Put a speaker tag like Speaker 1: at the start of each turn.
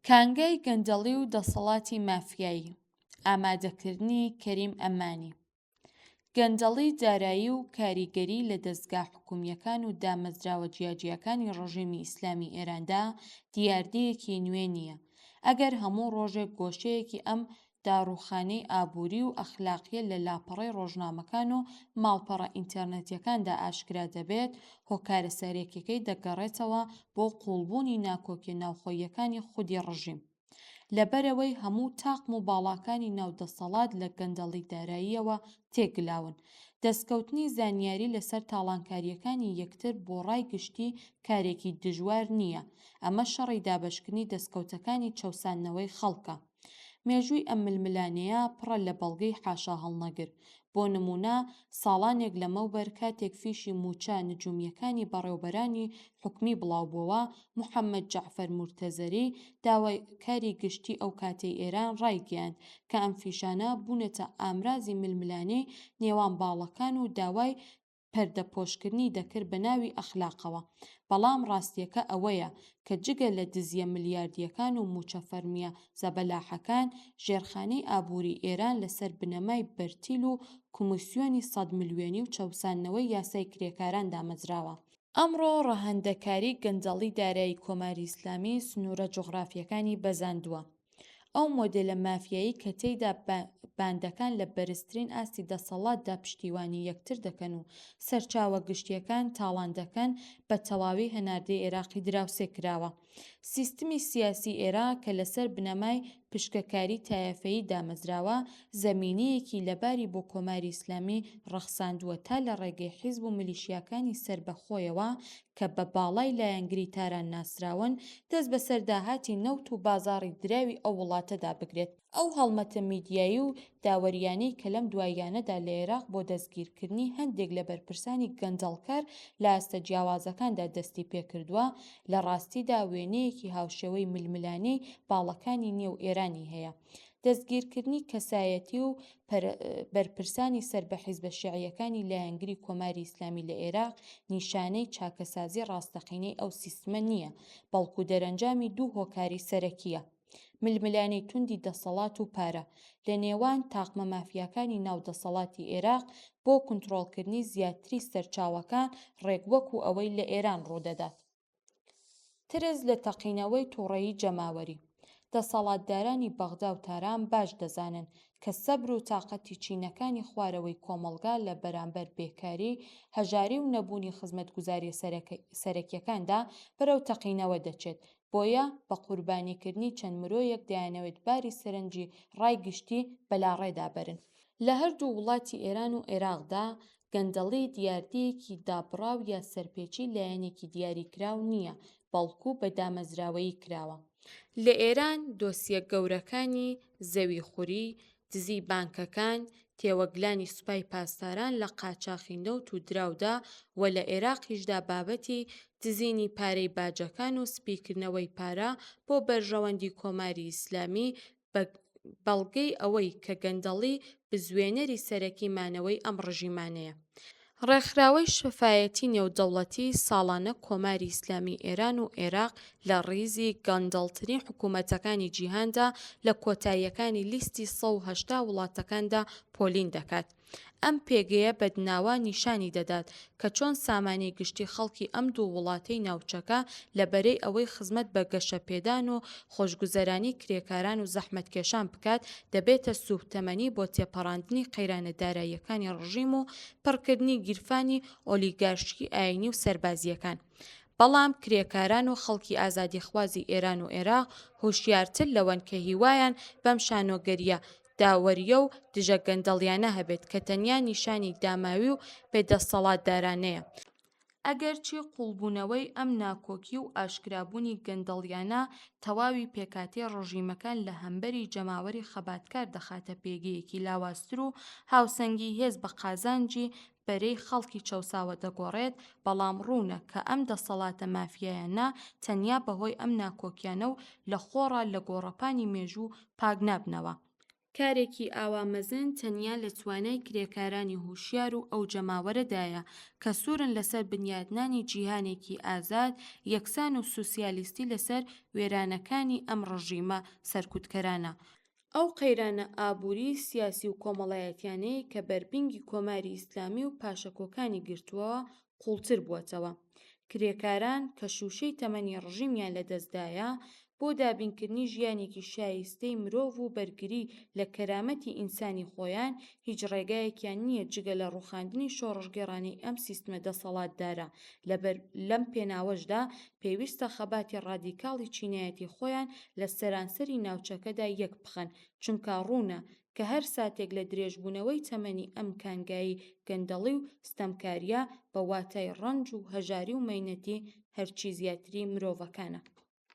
Speaker 1: کانگای گەندەڵی و دەسەڵاتی مافیایی، ئامادەکردنی کەریم ئەمانی. گەندەڵی دارایی و کاریگەری لە دەزگا حکومییەکان و دامەزراوە جیاجیاکانی ڕژێمی ئیسلامی ئێراندا دیاردەیەکی نوێ نییە. ئەگەر هەموو ڕۆژێک گۆشەیەکی ئەم داڕووخانەی ئابووری و ئەخلاقییە لە لاپەڕەی ڕۆژنامەکان و ماڵپەڕە ئینتێرنێتییەکاندا ئاشکرا دەبێت، هۆکارە سەرەکیەکەی دەگەڕێتەوە بۆ قووڵبوونی ناکۆکیە ناوخۆییەکانی خودی ڕژیم. لەبەرئەوەی هەموو تاقم و باڵاکانی ناو دەسەڵات لە گەندەڵی داراییەوە تێگلاون. دەستکەوتنی زانیاری لەسەر تاڵانکارییەکانی یەکتر بۆ ڕای گشتی کارێکی دژوار نییە. ئەمە شەڕی دابەشکردنی دەستکەوتەکانی چەوساندنەوەی خەڵکە. مێژووی ئەم ململانێیە پڕە لە بەڵگەی حاشاهەڵنەگر. بۆ نموونە، ساڵانێک لەمەوبەر کاتێک فیشی مووچە نجومییەکانی بەڕێوبەرانی حکومی بڵاوبووەوە، محەممەد جەعفەر مورتەزەری، داواکاری گشتی ئەوکاتەی ئێران ڕایگەیاند کە ئەم فیشانە بوونەتە ئامرازی ململانێی نێوان باڵەکان و داوای پەردەپۆشکردنی دەکرد بە ناوی ئەخلاقەوە، بەڵام ڕاستیەکە ئەوەیە کە جگە لە دزیە ملیاردیەکان و موچە فەرمیە زەبەلاحەکان، ژێرخانی ئابوری ئێران لەسەر بنەمای بەرتیل و کومیسیۆنی سەد ملیۆنی و چەوساندنەوەی یاسای کرێکاران دامەزراوە. ئەمڕۆ ڕەهەندەکاری گەندەڵی دارایی کۆماری ئیسلامی سنورە جوغرافیەکانی بەزاندوە. ئەو مۆدێلە مافیایی کە تێیدا باندەکان لە بەرزترین ئاستی دەسەڵاتدا پشتیوانی یەکتر دەکەن و سەرچاوە گشتییەکان تاڵان دەکەن، بە تەواوی هەناردەی ئێراقی دراوسێ کراوە. سیستمی سیاسی ئێراق کە لەسەر بنەمای پشکەکاری تایەفەیی دامەزراوە، زەمینەیەکی لەباری بۆ کۆماری ئیسلامی ڕەخساندووە تا لە ڕێگەی حیزب و میلیشیاکانی سەر بە خۆیەوە کە بە باڵای لایەنگری تاران ناسراون، دەست بەسەر داهاتی نەوت و بازاڕی دراوی ئەو وڵاتەدا بگرێت. ئەو هەڵمەتە میدیایی و داوەرییانەی کە لەم دواییانەدا لە ئێراق بۆ دەستگیرکردنی هەندێک لە بەرپرسانی گەندەڵکار لە ئاستە جیاوازەکاندا دەستی پێکردووە، لە ڕاستیدا وێنەیەکی هاوشێوەی ململانێی باڵەکانی نێو ئێرانی هەیە. دەستگیرکردنی کەسایەتی و بەرپرسانی سەر بە حیزبە شیعییەکانی لایەنگری کۆماری ئیسلامی لە ئێراق نیشانەی چاکەسازی ڕاستەقینەی ئەو سیستمە نییە، بەڵکو دەرەنجامی دوو هۆکاری سەرەکییە، ململانێی توندی دەسەڵات و پارە لە نێوان تاقمە مافیاکانی ناو دەسەڵاتی ئێراق بۆ کونتڕۆڵکردنی زیاتری سەرچاوەکان ڕێک وەکو ئەوەی لە ئێران ڕوودەدات. ترس لە تەقینەوەی توڕەیی جەماوەری. دەسەڵاتدارانی بەغدا و تاران باش دەزانن کە سەبر و تاقەتی چینەکانی خوارەوەی کۆمەڵگا لە بەرامبەر بێکاری، هەژاری و نەبوونی خزمەتگوزاریە سەرەکیەکاندا بەرەو تەقینەوە دەچێت، بۆیە بە قوربانیکردنی چەند مرۆیەک دەیانەوێت باری سەرنجی ڕای گشتی بەلاڕێدا بەرن. لە هەردوو وڵاتی ئێران و عێراقدا گەندەڵی دیاردەیەکی دابڕاو یا سەرپێچی لایەنێکی دیاریکراو نییە، بەڵکو بە دامەزراوەیی کراوە. لە ئێران دۆسیە گەورەکانی زەویخوری، دزی بانکەکان، تێوەگلانی سوپای پاسداران لە قاچاخی نەوت و دراودا و لە ئێراقیشدا بابەتی دزینی پارەی باجەکان و سپیکردنەوەی پارە بۆ بەرژەوەندی کۆماری ئیسلامی بە بەڵگەی ئەوەی کە گەندەڵی بزوێنەری سەرەکی مانەوەی ئەم ڕژیمانەیە. ڕێکخراوەی شەفایەتی نێودەوڵەتی ساڵانە کۆماری ئیسلامی ئێران و ئێراق لە ڕیزی گەندەڵترین حکوومەتەکانی جیهاندا لە کۆتاییەکانی لیستی 180 وڵاتەکاندا پۆلین دەکات. ئەم پێگەیە بەدناوە نیشانی دەدات کە چۆن سامانی گشتی خەڵکی ئەم دوو وڵاتەی ناوچەکە لە بەرەی ئەوەی خزمەت بە گەشەپێدان و خۆشگوزەرانی کرێکاران و زەحمەتکێشان بکات دەبێتە سووتەمەنی بۆ تێپەڕاندنی قەیرانە داراییەکانی ڕژیم و پڕکردنی گیرفانی ئۆلیگارشی ئایینی و سەربازییەکان. بەڵام کرێکاران و خەڵکی ئازادیخوازی ئێران و ئێراق هۆشیارتر لەوەن کە هیوایان بەم شانۆگەرییە داوەرییە و دژە گەندەڵیانە هەبێت کە تەنیا نیشانی داماوی و بێدەسەڵاتدارانەیە. ئەگەرچی قووڵبوونەوەی ئەم ناکۆکی و ئاشکرابوونی گەندەڵیانە تەواوی پێکهاتەی ڕژیمەکان لە هەمبەری جەماوەری خەباتکار دەخاتە پێگەیەکی لاوازتر و هاوسەنگی هێز بە قازانجی بەرەی خەڵکی چەوساوە دەگۆڕێت، بەڵام ڕوونە کە ئەم دەسەڵاتە مافیایانە تەنیا بەهۆی ئەم ناکۆکیانە و لە خۆڕا لە گۆڕەپانی مێژوو پاک نابنەوە. کارێکی ئاوا مەزن تەنیا لە توانای کرێکارانی هۆشیار و ئەو جەماوەرەدایە کە سوورن لەسەر بنیاتنانی جیهانێکی ئازاد، یەکسان و سوسیالیستی لەسەر وێرانەکانی ئەم ڕژیمە سەرکوتکەرانە. ئەو قەیرانە ئابووری، سیاسی و کۆمەڵایەتیانەی کە بەربینگی کۆماری ئیسلامی و پاشەکۆکانی گرتووە قووڵتر بووەتەوە. کرێکاران کە شووشەی تەمەنی ڕژیمیان لە دەستدایە، بۆ دابینکردنی ژیانێکی شایستەی مرۆڤ و بەرگری لە کەرامەتی ئینسانی خۆیان، هیچ ڕێگایەکیان نییە جگە لە ڕووخاندنی شۆڕشگێڕانەی ئەم سیستمە دەسەڵاتدارە، لەبەر لەم پێناوەشدا پێویستە خەباتی ڕادیکاڵی چینایەتی خۆیان لە سەرانسەری ناوچەکەدا یەک بخەن، چونکا ڕوونە کە هەر ساتێک لە درێژبوونەوەی تەمەنی ئەم کانگایی گەندەڵی و ستەمکارییە بە واتای ڕەنج و هەژاری و مەینەتی هەرچی زیاتری مرۆڤەکانە.